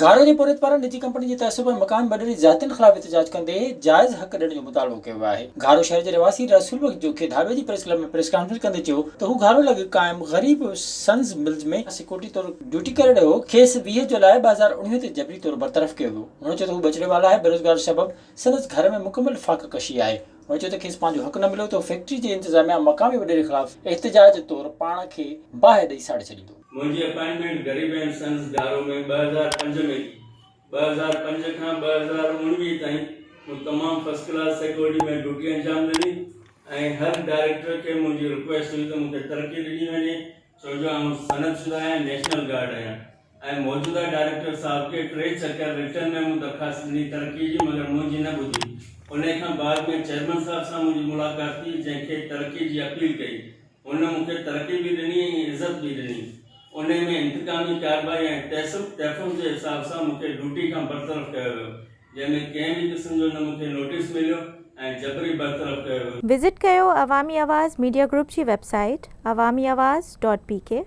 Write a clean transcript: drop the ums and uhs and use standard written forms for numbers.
گهارو جي پورهيت پاران نجي ڪمپني جي تعصب ۽ مقامي وڏيري ذاتين خلاف احتجاج ڪندي جائز حق ڏيڻ جو مطالبو ڪيو ويو آهي. گهارو شهر جي رهواسي Rasool Bakhsh Jokhio Dhabeji press club ۾ press conference ڪندي چيو ته هو گهارو لڳ قائم غريب سنز ملز ۾ سيڪيورٽي طور ڊيوٽي ڪري رهيو هو، کيس 20 جولاء 2019 تي جبري طور برطرف ڪيو ويو. هن چيو ته هو ٻچڙي وال آهي، بيروزگاري سبب سندس گهر ۾ مڪمل فاقه ڪشي آهي. هن چيو ته کيس پنهنجو حق نه مليو ته هو فيڪٽري جي انتظاميا مقامي وڏيري خلاف احتجاج طور پاڻ کي باهه ڏئي ساڙي ڇڏيندو. منهنجي اپائنٽمينٽ غريب اينڊ سنز گارو ۾ 2005 ۾ ٿي. 2005 کان 2019 تائين مون تمام فرسٽ ڪلاس سيڪيورٽي ۾ ڊيوٽي انجام ڏني ۽ هر ڊائريڪٽر کي منهنجي رڪويسٽ هئي ته مون کي ترقي ڏني وڃي ڇو جو آئون سند شده آهيان نيشنل گارڊ آهيان. ۽ موجوده ڊائريڪٽر صاحب کي ٽي چڪر رٽن ۾ مون درخواست ڏني ترقي جي مگر منهنجي نه ٻڌي. انهي کان بعد ۾ چيئرمن صاحب سان منهنجي ملاقات ٿي جنهن کي ترقي جي اپيل ڪئي. هن مون کي ترقي به ڏني ۽ عزت به ڏني. انهي ۾ انتقامي ڪارروائي ۽ تعصب تحفظ جي حساب سان مون کي ڊيوٽي کان برطرف ڪيو ويو جنهن ۾ ڪنهن به قسم جو نه مون کي نوٽيس مليو ۽ جبري برطرف ڪيو ويو. وزٽ ڪيو عوامي آواز ميڊيا گروپ جي web site Awami Awaz dot P K.